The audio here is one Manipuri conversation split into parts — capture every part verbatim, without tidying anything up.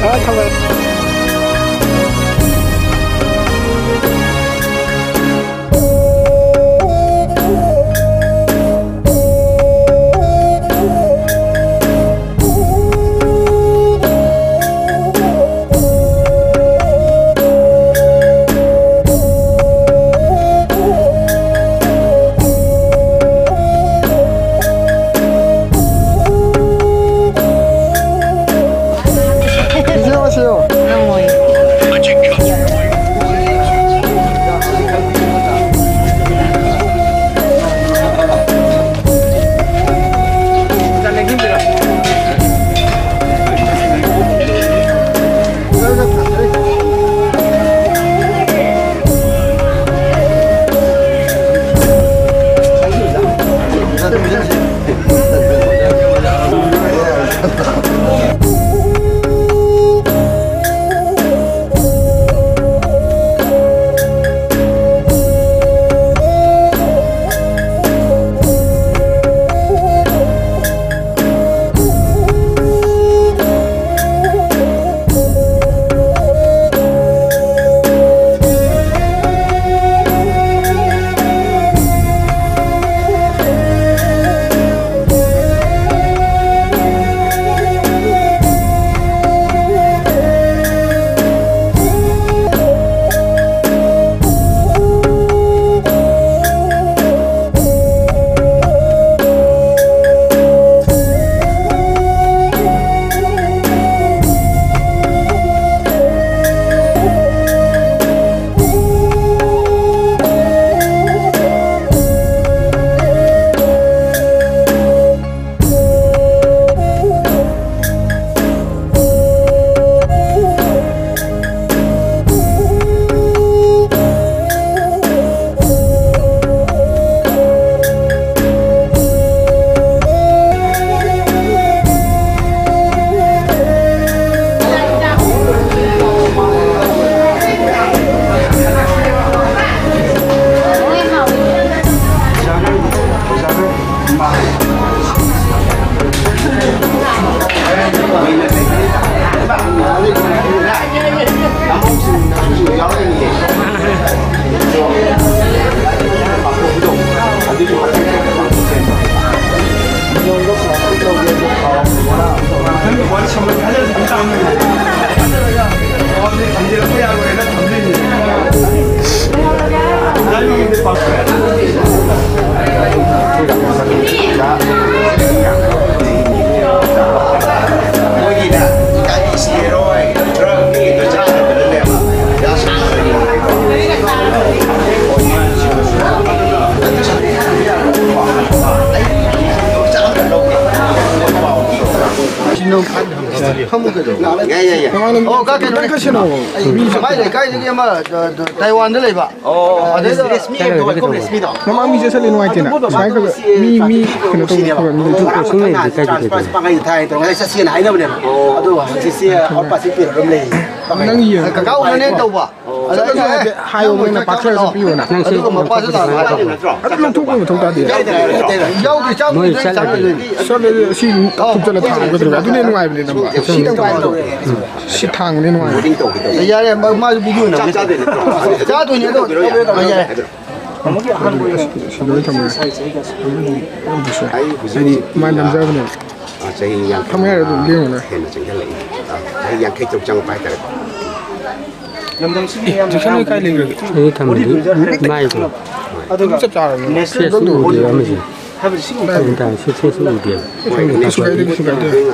ꯊꯝꯃꯦ, ꯊꯝꯃꯦ꯫ ꯌꯥꯏ, ꯌꯥꯏ, ꯌꯥꯏ꯫ ꯃꯃꯥꯡꯗ ꯑꯣ, ꯀꯥ ꯀꯩꯅꯣꯅꯦ꯫ ꯈꯔ ꯁꯦꯟꯅꯧ꯫ ꯑꯩ ꯃꯥꯏ ꯂꯩꯀꯥꯏꯗꯒꯤ ꯑꯃ, ꯑ, ꯑ, ꯇꯥꯏꯋꯥꯟꯗ ꯂꯩꯕ꯫ ꯑꯣ, ꯑꯗꯩꯗ ꯃꯤ ꯑꯝꯇ ꯋꯥꯏꯈꯣꯝ ꯂꯩꯁꯃꯤꯗꯣ꯫ ꯃꯃꯥꯡ ꯃꯤ ꯆꯠꯁꯜꯂꯦ ꯅꯨꯡꯉꯥꯏꯇꯦꯅ꯫ ꯁꯨꯃꯥꯏꯅ ꯈꯔ ꯃꯤ, ꯃꯤ ꯀꯩꯅꯣ ꯇꯧꯕ ꯈꯔ ꯃꯤ ꯂꯩꯇ꯭ꯔꯣ? ꯀꯩꯁꯨ ꯂꯩꯇꯦ, ꯀꯥꯏꯗꯦ, ꯀꯥꯏꯗꯦ꯫ ꯄꯥꯡꯒꯩ ꯊꯥꯏ ꯇꯧꯔꯒ ꯆꯠꯁꯦꯅ ꯍꯥꯏꯅꯕꯅꯦꯕ꯫ ꯑꯣ꯫ ꯑꯗꯨꯒ ꯍꯧꯖꯤꯛꯁꯦ ꯑꯥꯎꯠ ꯄꯥꯁꯁꯦ ꯄꯤꯔ ꯑꯗꯨꯝ ꯂꯩ꯫ ꯅꯪ ꯌꯦꯡꯉꯣ꯫ ꯀꯀꯥ ꯎꯅꯅꯦ ꯇꯧꯕ꯫ ꯑꯗ ꯆꯠꯂꯣ ꯑꯩꯅ ꯍꯥꯏꯐꯦꯠ ꯍꯥꯏꯌꯣ, ꯃꯣꯏꯅ ꯄꯥꯛꯊꯔꯁꯨ ꯄꯤꯌꯣꯅ꯫ ꯅꯪ ꯁꯤ ꯑꯗꯨꯒ ꯃꯄꯥꯁꯨ ꯂꯥꯛꯑꯣ꯫ ꯑꯗꯨ ꯂꯧꯊꯣꯛꯄꯒꯤ ꯃꯊꯧ ꯇꯥꯗꯦ꯫ ꯌꯥꯎꯗꯦ, ꯆꯥꯛ ꯃꯣꯏ ꯄꯤꯖꯩ, ꯆꯥꯛ ꯆꯠꯂꯗꯤ꯫ ꯄꯤꯖꯩ꯫ ꯆꯠꯂꯗꯤ ꯁꯤ ꯊꯨꯞꯆꯜꯂ ꯊꯥꯡꯒꯗ꯭ꯔꯣ? ꯑꯗꯨꯅ ꯍꯦꯟꯅ ꯅꯨꯡꯉꯥꯏꯕꯅꯦ ꯅꯝꯕ꯫ ꯁꯤ ꯊꯥꯡꯕꯅ ꯍꯦꯟꯅ ꯅꯨꯡꯉꯥꯏꯕꯅꯦ꯫ ꯁꯤ ꯊꯥꯡꯕꯅ ꯍꯦꯟꯅ ꯅꯨꯡꯉꯥꯏꯕꯅꯦ꯫ ꯌꯥꯔꯦ, ꯃꯥ-, ꯃꯥꯁꯨ ꯚꯤꯗꯤꯑꯣ ꯅꯝꯃꯤ꯫ ꯆꯥꯗꯣꯏꯅꯦ ꯅꯠꯇ꯭ꯔꯣ? ꯆꯥꯗꯣꯏꯅꯦ ꯑꯗꯣ꯫ ꯑ, ꯌꯥꯔꯦ꯫ ꯁꯤ ꯂꯣꯏ ꯊꯝꯃꯒꯦ꯫ ꯑꯗꯨꯗꯤ ꯑꯩ ꯍꯧꯖꯤꯛ ꯍꯥꯏꯗꯤ ꯍꯧꯖꯤꯛ, ꯃꯥ ꯑ, ꯅꯝꯖꯕꯅꯦꯕ꯫ ꯑ, ꯆꯍꯤ ꯌꯥꯡꯈꯩ ꯊꯝꯃꯣ ꯌꯥꯔꯦ ꯑꯗꯨꯝ ꯂꯦꯡꯉꯨꯅꯦ꯫ ꯍꯦꯟꯅ ꯆꯪꯁꯤꯜꯂꯛꯏ꯫ ꯑ, ꯆꯍꯤ ꯌꯥꯡꯈꯩ ꯇꯔꯨꯛ ꯆꯪꯉꯛꯄ ꯍꯥꯏꯇꯥꯔꯦꯀꯣ꯫ ꯂꯝꯗꯝꯁꯤꯒꯤ ꯑꯦ, ꯌꯥꯝꯅ ꯍꯧꯖꯤꯛ ꯁꯥꯟꯅ ꯀꯥꯏ ꯂꯩꯈ꯭ꯔꯒꯦ? ꯑꯗꯨꯗꯤ ꯊꯝꯃꯗꯤ ꯃꯥꯏꯀꯣ꯫ ꯑꯗꯨꯒ ꯐꯦꯁ ꯎꯗꯦꯕ ꯑꯃꯁꯦ꯫ ꯍꯥꯏꯕꯗꯤ ꯁꯤꯒꯤ ꯍꯥꯏꯕꯗꯤ ꯁꯤ ꯐꯦꯁ ꯎꯗꯦꯕ꯫ ꯍꯥꯏꯕꯗꯤ ꯀꯩꯁꯨ ꯀꯥꯏꯗꯦ, ꯀꯩꯁꯨ ꯀꯥꯏꯗꯦ꯫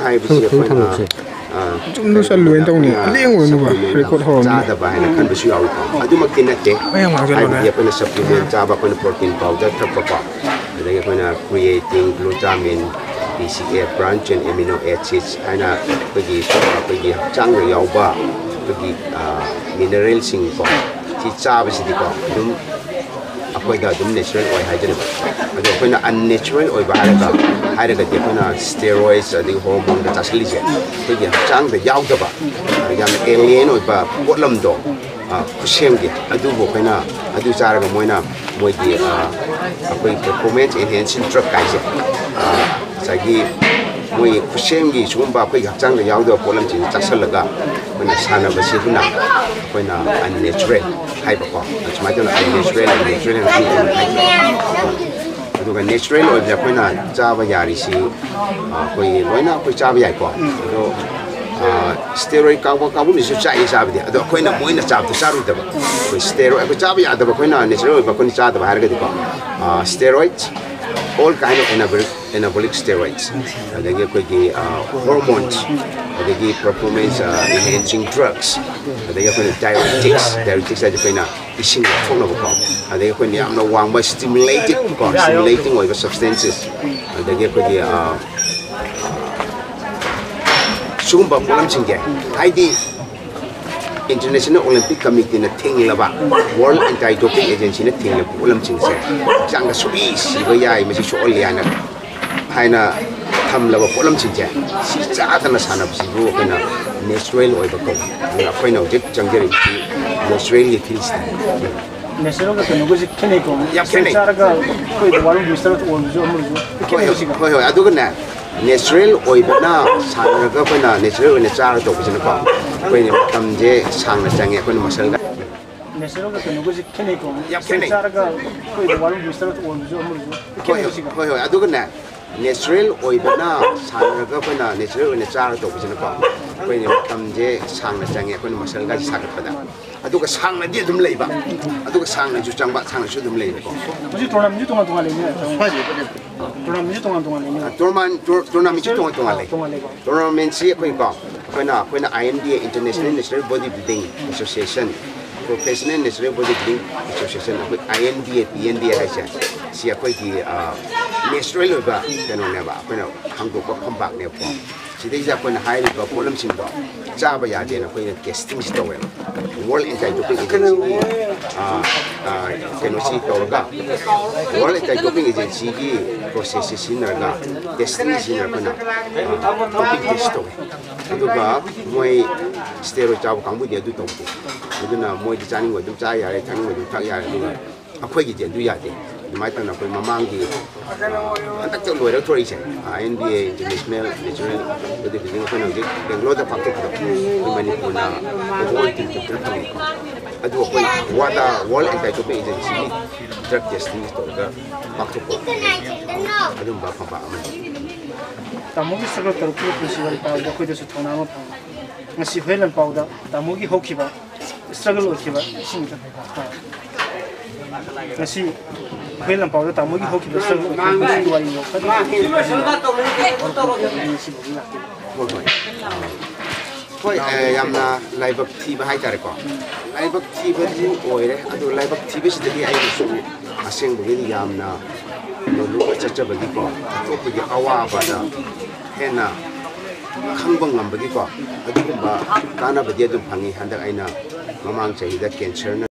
ꯁꯨꯝ ꯁꯨꯝ ꯊꯝꯃꯁꯦ꯫ ꯑꯥ, ꯆꯨꯝꯅ ꯆꯠꯂꯣꯏꯅ ꯇꯧꯅꯤ꯫ ꯑꯩꯈꯣꯏꯅ ꯑꯂꯦꯡꯕ ꯑꯣꯏꯅꯕ supplement ꯔꯦꯀꯣꯔꯠ ꯍꯧꯔꯝꯅꯤ꯫ ꯆꯥꯗꯕ ꯍꯥꯏꯅ ꯈꯟꯕꯁꯨ ꯌꯥꯎꯏꯀꯣ꯫ ꯑꯩ ꯑꯃꯨꯛ ꯍꯥꯏꯖꯜꯂꯨꯅꯦ꯫ ꯍꯥꯏꯕꯗꯤ ꯑꯩꯈꯣꯏꯅ supplement ꯆꯥꯕ, ꯑꯩꯈꯣꯏꯅ protein powder ꯊꯛꯄꯀꯣ, ꯑꯗꯒꯤ ꯑꯩꯈꯣꯏꯅ creatine, glutamine, P C A, branch and amino acids ꯍꯥꯏꯅ ꯑꯩꯈꯣꯏꯒꯤ, ꯑꯩꯈꯣꯏꯒꯤ ꯍꯛꯆꯥꯡꯗ ꯌꯥꯎꯕ ꯑꯩꯈꯣꯏꯒꯤ, ꯑꯥ, mineralꯁꯤꯡꯀꯣ, ꯁꯤ ꯆꯥꯕꯁꯤꯗꯤꯀꯣ ꯑꯗꯨꯝ ꯑꯩꯈꯣꯏꯗ ꯑꯗꯨꯝ natural ꯑꯣꯏ ꯍꯥꯏꯖꯔꯤꯕ꯫ ꯑꯗꯣ ꯑꯩꯈꯣꯏꯅ unnatural ꯑꯣꯏꯕ ꯍꯥꯏꯔꯒ, ꯍꯥꯏꯔꯒꯗꯤ ꯑꯩꯈꯣꯏꯅ steroids ꯑꯗꯒꯤ hormoneꯗ ꯆꯥꯁꯤꯜꯂꯤꯁꯦ, ꯑꯩꯈꯣꯏꯒꯤ ꯍꯛꯆꯥꯡꯗ ꯌꯥꯎꯗꯕ, ꯌꯥꯝ alien ꯑꯣꯏꯕ ꯄꯣꯠꯂꯝꯗꯣ, ꯑ, ꯈꯨꯠꯁꯦꯝꯒꯤ, ꯑꯗꯨꯕꯨ ꯑꯩꯈꯣꯏꯅ ꯑꯗꯨ ꯆꯥꯔꯒ ꯃꯣꯏꯅ ꯃꯣꯏꯒꯤ, ꯑ, ꯑꯩꯈꯣꯏ performance enhancing drug ꯀꯥꯏꯁꯦ, ꯑ, ꯉꯁꯥꯏꯒꯤ ꯃꯣꯏ ꯈꯨꯠꯁꯦꯝꯒꯤ ꯁꯤꯒꯨꯝꯕ ꯑꯩꯈꯣꯏꯒꯤ ꯍꯛꯆꯥꯡꯗ ꯌꯥꯎꯗꯕ ꯄꯣꯠꯂꯝꯁꯤꯡꯁꯦ ꯆꯥꯁꯤꯜꯂꯒ ꯑꯩꯈꯣꯏꯅ ꯁꯥꯟꯅꯕꯁꯤꯕꯨꯅ ꯑꯩꯈꯣꯏꯅ unnatural ꯍꯥꯏꯕꯀꯣ꯫ ꯁꯨꯃꯥꯏꯅ ꯇꯧꯅ unnatural, unnatural ꯍꯥꯏꯅ ꯑꯅꯤ ꯊꯣꯛꯅ ꯈꯥꯏꯗꯣꯛꯑꯦ꯫ ꯑꯗꯨꯒ natural ꯑꯣꯏꯕꯁꯦ ꯑꯩꯈꯣꯏꯅ ꯆꯥꯕ ꯌꯥꯔꯤꯁꯤ, ꯑ, ꯑꯩꯈꯣꯏ ꯂꯣꯏꯅ ꯑꯩꯈꯣꯏ ꯆꯥꯕ ꯌꯥꯏꯀꯣ꯫ ꯑꯗꯣ ꯁ꯭ꯇꯦꯔꯣꯏꯗ ꯀꯥꯞꯄ ꯀꯥꯡꯕꯨꯅꯁꯨ ꯆꯥꯏ ꯆꯥꯕꯗꯤ, ꯑꯗꯣ ꯑꯩꯈꯣꯏꯅ ꯃꯣꯏꯅ ꯆꯥꯕꯗꯣ ꯆꯥꯔꯣꯏꯗꯕ꯫ ꯑꯩꯈꯣꯏ ꯁ꯭ꯇꯦꯔꯣꯏꯗ, ꯑꯩꯈꯣꯏ ꯆꯥꯕ ꯌꯥꯗꯕ, ꯑꯩꯈꯣꯏꯅ ꯅꯦꯆꯔꯦꯜ ꯑꯣꯏꯕ ꯑꯩꯈꯣꯏꯅ ꯆꯥꯗꯕ ꯍꯥꯏꯔꯒꯗꯤꯀꯣ, steroid, all kind of anabolic, anabolic steroids, ꯑꯗꯒꯤ ꯑꯩꯈꯣꯏꯒꯤ ꯍꯣꯔꯃꯣꯟꯁ, ꯑꯗꯒꯤ ꯄꯔꯐꯣꯔꯃꯦꯟꯁ ꯏꯟꯍꯦꯟꯁꯤꯡ ꯗ꯭ꯔꯛꯁ, ꯑꯗꯒꯤ ꯑꯩꯈꯣꯏꯅ ꯗꯥꯏꯌꯨꯔꯦꯇꯤꯛꯁ, ꯗꯥꯏꯌꯨꯔꯦꯇꯤꯛꯁ ꯍꯥꯏꯁꯦ ꯑꯩꯈꯣꯏꯅ ꯏꯁꯤꯡ ꯂꯧꯊꯣꯛꯅꯕꯀꯣ, ꯑꯗꯒꯤ ꯑꯩꯈꯣꯏꯅ ꯌꯥꯝꯅ ꯋꯥꯡꯕ ꯁ꯭ꯇꯤꯃꯨꯂꯦꯇꯤꯡ ꯀꯣ, ꯁ꯭ꯇꯤꯃꯨꯂꯦꯇꯤꯡ ꯑꯣꯏꯕ ꯁꯕꯁꯇꯦꯟꯁꯦꯁ, ꯑꯗꯒꯤ ꯑꯩꯈꯣꯏꯒꯤ ꯁꯤꯒꯨꯝꯕ ꯄꯣꯠꯂꯝꯁꯤꯡꯁꯦ, ꯍꯥꯏꯗꯤ ꯏꯟꯇꯔꯅꯦꯁꯅꯦꯜ ꯑꯣꯂꯤꯝꯄꯤꯛ ꯀꯃꯤꯇꯤꯅ ꯊꯤꯡꯂꯕ, ꯋꯥꯔꯜ ꯑꯦꯟꯇꯤ ꯗꯣꯄꯤꯡ ꯑꯦꯖꯦꯟꯁꯤꯅ ꯊꯤꯡꯂꯕ ꯄꯣꯠꯂꯝꯁꯤꯡꯁꯦ ꯍꯛꯆꯥꯡꯗ ꯁꯣꯛꯏ, ꯁꯤꯕ ꯌꯥꯏ, ꯃꯁꯤ ꯁꯣꯛꯍꯜꯂꯤ ꯍꯥꯏꯅ ꯍꯥꯏꯅ ꯊꯝꯂꯕ ꯄꯣꯠꯂꯝꯁꯤꯡꯁꯦ, ꯁꯤ ꯆꯥꯗꯅ ꯁꯥꯟꯅꯕꯁꯤꯕꯨ ꯑꯩꯈꯣꯏꯅ ꯅꯦꯆꯔꯦꯜ ꯑꯣꯏꯕ ꯀꯧꯏ꯫ ꯑꯗꯨꯅ ꯑꯩꯈꯣꯏꯅ ꯍꯧꯖꯤꯛ ꯆꯪꯖꯔꯤꯕꯁꯤ ꯅꯦꯆꯔꯦꯜꯒꯤ ꯐꯤꯜꯁꯤꯗꯅꯤ꯫ ꯅꯦꯆꯔꯦꯜꯒ ꯀꯩꯅꯣꯒꯁꯦ ꯈꯦꯠꯅꯩꯀꯣ? ꯌꯥꯝ ꯈꯦꯠꯅꯩ꯫ ꯆꯥꯔꯒ ꯑꯩꯈꯣꯏ ꯋꯥꯔꯜ ꯃꯤꯅꯤꯁꯇꯔ ꯑꯣꯏꯕꯁꯨ ꯑꯃꯁꯨ ꯍꯣꯏ, ꯍꯣꯏ, ꯈꯦꯠꯅꯩꯁꯤꯒ꯫ ꯍꯣꯏ, ꯍꯣꯏ꯫ ꯑꯗꯨꯒꯅꯦ, ꯅꯦꯆꯔꯦꯜ ꯑꯣꯏꯕꯅ ꯁꯥꯟꯅꯔꯒ ꯑꯩꯈꯣꯏꯅ ꯅꯦꯆꯔꯦꯜ ꯑꯣꯏꯅ ꯆꯥꯔ ꯇꯧꯕꯁꯤꯅꯀꯣ, ꯑꯩꯈꯣꯏꯅ ꯃꯇꯝꯁꯦ ꯁꯥꯡꯅ ꯆꯪꯉꯦ, ꯑꯩꯈꯣꯏꯅ ꯃꯁꯜꯒ ꯅꯦꯆꯔꯦꯜꯒ ꯀꯩꯅꯣꯒꯁꯦ ꯈꯦꯠꯅꯩꯀꯣ? ꯌꯥꯝ ꯈꯦꯠꯅꯩ꯫ ꯆꯥꯔꯒ ꯑꯩꯈꯣꯏ ꯋꯥꯔꯜ ꯃꯤꯅꯤꯁꯇꯔ ꯑꯣꯏꯕꯁꯨ ꯑꯃꯁꯨ ꯍꯣꯏ, ꯍꯣꯏ, ꯈꯦꯠꯅꯩꯁꯤꯒ꯫ ꯍꯣꯏ, ꯍꯣꯏ꯫ ꯑꯗꯨꯒꯅꯦ, ꯅꯦꯆꯔꯦꯜ ꯑꯣꯏꯕꯅ ꯁꯥꯟꯅꯔꯒ ꯑꯩꯈꯣꯏꯅ ꯅꯦꯆꯔꯦꯜ ꯑꯣꯏꯅ ꯆꯥꯔ ꯇꯧꯕꯁꯤꯅꯀꯣ, ꯑꯩꯈꯣꯏꯅ ꯃꯇꯝꯁꯦ ꯁꯥꯡꯅ ꯆꯪꯉꯦ, ꯑꯩꯈꯣꯏꯅ ꯃꯁꯜꯒꯁꯦ ꯁꯥꯒꯠꯄꯗ꯫ ꯑꯗꯨꯒ ꯁꯥꯡꯅꯗꯤ ꯑꯗꯨꯝ ꯂꯩꯕ, ꯑꯗꯨꯒ ꯁꯥꯡꯅꯁꯨ ꯆꯪꯕ, ꯁꯥꯡꯅꯁꯨ ꯑꯗꯨꯝ ꯂꯩꯕꯀꯣ꯫ ꯍꯧꯖꯤꯛ ꯇꯣꯔꯅꯥꯃꯦꯟꯁꯨ ꯇꯣꯉꯥꯟ ꯇꯣꯉꯥꯟ ꯂꯩꯅꯦ꯫ ꯇꯣꯔꯅꯥꯃꯦꯟꯁꯨ ꯇꯣꯉꯥꯟ ꯇꯣꯉꯥꯟ ꯂꯩꯅꯦ꯫ ꯇꯣꯔꯅꯥꯃꯦꯟ, ꯇꯣꯔ-, ꯇꯣꯔꯅꯥꯃꯦꯟꯁꯤ ꯇꯣꯉꯥꯟ ꯇꯣꯉꯥꯟ ꯂꯩ꯫ ꯇꯣꯉꯥꯟ ꯂꯩꯕ꯫ ꯇꯣꯔꯅꯥꯃꯦꯟꯁꯤ ꯑꯩꯈꯣꯏꯀꯣ, ꯑꯩꯈꯣꯏꯅ, ꯑꯩꯈꯣꯏꯅ INBA, International Natural Body Building Association, Professional Natural Body Building Association, ꯑꯩꯈꯣꯏ INBA, PNBA ꯍꯥꯏꯁꯦ, ꯁꯤ ꯑꯩꯈꯣꯏꯒꯤ, ꯑ, ꯅꯦꯆꯔꯦꯜ ꯑꯣꯏꯕ ꯀꯩꯅꯣꯅꯦꯕ, ꯑꯩꯈꯣꯏꯅ ꯍꯥꯡꯗꯣꯛꯄ ꯐꯝꯄꯥꯛꯅꯦꯕꯀꯣ꯫ ꯁꯤꯗꯩꯁꯤꯗ ꯑꯩꯈꯣꯏꯅ ꯍꯥꯏꯔꯤꯕ ꯄꯣꯠꯂꯝꯁꯤꯡꯗꯣ ꯆꯥꯕ ꯌꯥꯗꯦꯅ ꯑꯩꯈꯣꯏꯅ ꯇꯦꯁꯇꯤꯡꯁꯤ ꯇꯧꯋꯦꯕ꯫ ꯋꯥꯔꯜ ꯑꯦꯟꯇꯤ ꯗꯣꯄꯤꯡ ꯑꯦꯖꯦꯟꯁꯤꯒꯤ, ꯑ, ꯑ, ꯀꯩꯅꯣꯁꯤ ꯇꯧꯔꯒ, ꯋꯥꯔꯜ ꯑꯦꯟꯇꯤ ꯗꯣꯄꯤꯡ ꯑꯦꯖꯦꯟꯁꯤꯒꯤ ꯄ꯭ꯔꯣꯁꯦꯁꯁꯤ ꯁꯤꯖꯤꯟꯅꯔꯒ, ꯇꯦꯁꯇꯤꯡ ꯁꯤꯖꯤꯟꯅꯔꯒ ꯑꯩꯈꯣꯏꯅ, ꯑ, ꯗꯣꯄꯤꯡ ꯇꯦꯁ ꯇꯧꯋꯦ꯫ ꯑꯗꯨꯒ ꯃꯣꯏ ꯁ꯭ꯇꯦꯔꯣꯏꯗ ꯆꯥꯕ ꯀꯥꯡꯕꯨꯗꯤ ꯑꯗꯨ ꯇꯧꯗꯦ꯫ ꯑꯗꯨꯅ ꯃꯣꯏꯗꯤ ꯆꯥꯅꯤꯡꯕ ꯑꯗꯨꯝ ꯆꯥ ꯌꯥꯔꯦ, ꯊꯛꯅꯤꯡꯕ ꯑꯗꯨꯝ ꯊꯛ ꯌꯥꯔꯦ꯫ ꯑꯗꯨꯒ ꯑꯩꯈꯣꯏꯒꯤꯗꯤ ꯑꯗꯨ ꯌꯥꯗꯦ꯫ ꯑꯗꯨꯃꯥꯏꯅ ꯇꯧꯅ ꯑꯩꯈꯣꯏ ꯃꯃꯥꯡꯒꯤ, ꯑ, ꯍꯟꯗꯛꯇ ꯂꯣꯏꯔꯒ ꯊꯣꯛꯂꯛꯏꯁꯦ, INBA, International Natural Body Building, ꯑꯩꯈꯣꯏꯅ ꯍꯧꯖꯤꯛ ꯕꯦꯡꯒ꯭ꯂꯣꯔꯗ ꯄꯥꯡꯊꯣꯛꯄꯗꯣ, ꯑꯩꯈꯣꯏ ꯃꯅꯤꯄꯨꯔꯅ overall team captain ꯐꯪꯉꯦꯀꯣ꯫ ꯑꯗꯨ ꯑꯩꯈꯣꯏ WADA, World Anti Doping Agencyꯒꯤ drug testing ꯇꯧꯔꯒ ꯄꯥꯡꯊꯣꯛꯄ ꯑꯗꯨꯝꯕ ꯐꯝꯄꯥꯛ ꯑꯃꯅꯤ꯫ ꯇꯥꯃꯣꯒꯤ ꯁꯒꯜ ꯇꯔꯨꯛꯀꯤ ꯄꯨꯟꯁꯤ ꯋꯥꯔꯤ ꯇꯥꯕꯗ ꯑꯩꯈꯣꯏꯗꯁꯨ ꯊꯧꯅꯥ ꯑꯃ ꯐꯪꯉꯤ꯫ ꯉꯁꯤ ꯍꯨꯌꯦꯟ ꯂꯥꯟꯄꯥꯎꯗ ꯇꯥꯃꯣꯒꯤ ꯍꯧꯈꯤꯕ ꯏꯁꯇ꯭ꯔꯒꯜ ꯑꯣꯏꯈꯤꯕ ꯏꯁꯤꯡ ꯏꯊꯛ, ꯑ, ꯉꯁꯤ ꯍꯨꯌꯦꯟ ꯂꯥꯟꯄꯥꯎꯗ ꯇꯥꯃꯣꯒꯤ ꯍꯧꯈꯤꯕ ꯏꯁꯇ꯭ꯔꯒꯜ ꯑꯣꯏꯈꯤꯕ ꯄꯨꯟꯁꯤꯒꯤ ꯋꯥꯔꯤ ꯂꯧꯈꯠꯂꯤ꯫ ꯍꯣꯏ, ꯍꯣꯏ꯫ ꯍꯣꯏ, ꯑꯦ, ꯌꯥꯝꯅ ꯂꯥꯏꯕꯛ ꯊꯤꯕ ꯍꯥꯏꯇꯥꯔꯦꯀꯣ꯫ ꯂꯥꯏꯕꯛ ꯊꯤꯕꯗꯤ ꯑꯣꯏꯔꯦ, ꯑꯗꯨ ꯂꯥꯏꯕꯛ ꯊꯤꯕꯁꯤꯗꯒꯤ ꯑꯩꯅꯁꯨ ꯑꯁꯦꯡꯕꯒꯤꯗꯤ ꯌꯥꯝꯅ ꯅꯣꯂꯨꯛꯅ ꯆꯠꯆꯕꯒꯤꯀꯣ, ꯑꯇꯣꯞꯄꯒꯤ ꯑꯋꯥꯕꯗ ꯍꯦꯟꯅ ꯈꯪꯕ ꯉꯝꯕꯒꯤꯀꯣ, ꯑꯗꯨꯒꯨꯝꯕ ꯀꯥꯟꯅꯕꯗꯤ ꯑꯗꯨꯝ ꯐꯪꯉꯤ꯫ ꯍꯟꯗꯛ ꯑꯩꯅ ꯃꯃꯥꯡ ꯆꯍꯤꯗ ꯀꯦꯟꯁꯔꯅ